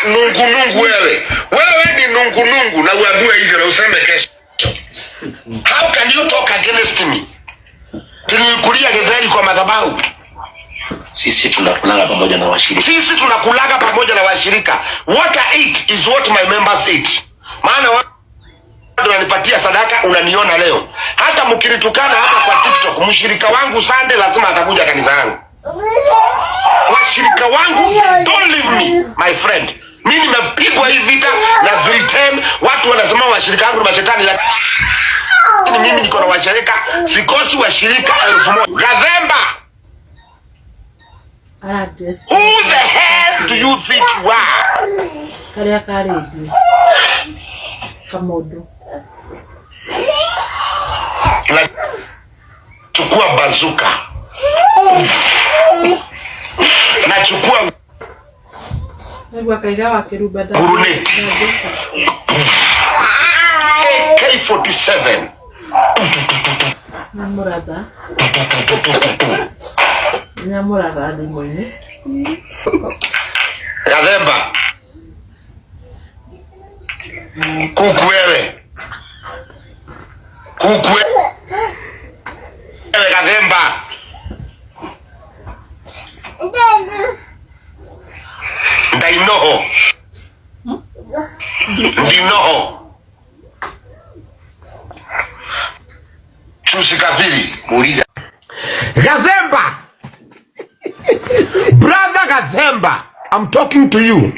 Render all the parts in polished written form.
Nungu nungu wewe. Wewe ni nungu nungu na uambiwe hivyo na useme kesho. How can you talk against me? Tulikulia githeri kwa madhabahu. Sisi tunakulaga pamoja na washirika. Sisi tunakulaga pamoja na washirika. What I eat is what my members eat. Maana watu unanipatia sadaka, unaniona leo. Hata mkinitukana hapa kwa TikTok, mshirika wangu Sunday lazima atakuja kanisa yangu. Washirika wangu don't leave me, my friend. Mi nimepigwa hii vita na 310, watu wanasema washirika wangu ni mashetani, lakini mimi niko na washirika, sikosi washirika 1000. Gathemba, who the hell do you think you are? Karĩa ka rĩndiũ kamũndũ. Nachukua bazuka, nachukua Nĩguo akaiga wakĩrumba. Guruneti. AK47. Nyamũratha nyamũratha thimũ-inĩ. Gathemba, kuku wewe, kuku wewe Gathemba, ndainoho ndinoho chusi kafiri. Muulize. Gathemba, brother Gathemba, I'm talking to you.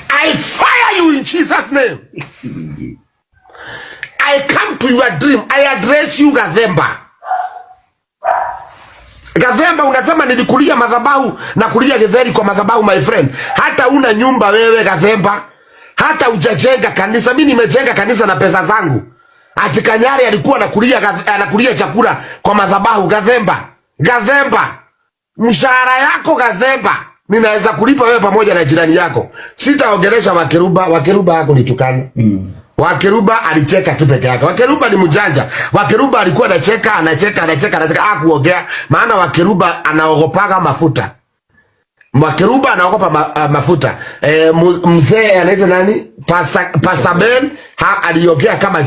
I fire you in Jesus' name. I come to your dream. I address you, Gathemba. Gathemba, unasema nilikulia madhabahu na kulia githeri kwa madhabahu, my friend. Hata una nyumba wewe Gathemba, hata hujajenga kanisa. Mimi nimejenga kanisa na pesa zangu. Ati Kanyari alikuwa anakulia chakula kwa madhabahu. Gathemba, Gathemba, mshahara yako Gathemba ninaweza kulipa wewe pamoja na jirani yako. Sitaongelesha Wakeruba. Wakeruba hakunitukana. Wakeruba alicheka tu peke yake. Wakeruba ni mjanja. Wakeruba alikuwa anacheka, anacheka, anacheka, anacheka, hakuongea maana Wakeruba anaogopaga mafuta. Wakeruba anaogopa mafuta. E, mzee anaitwa nani? Pastor Ben aliongea kama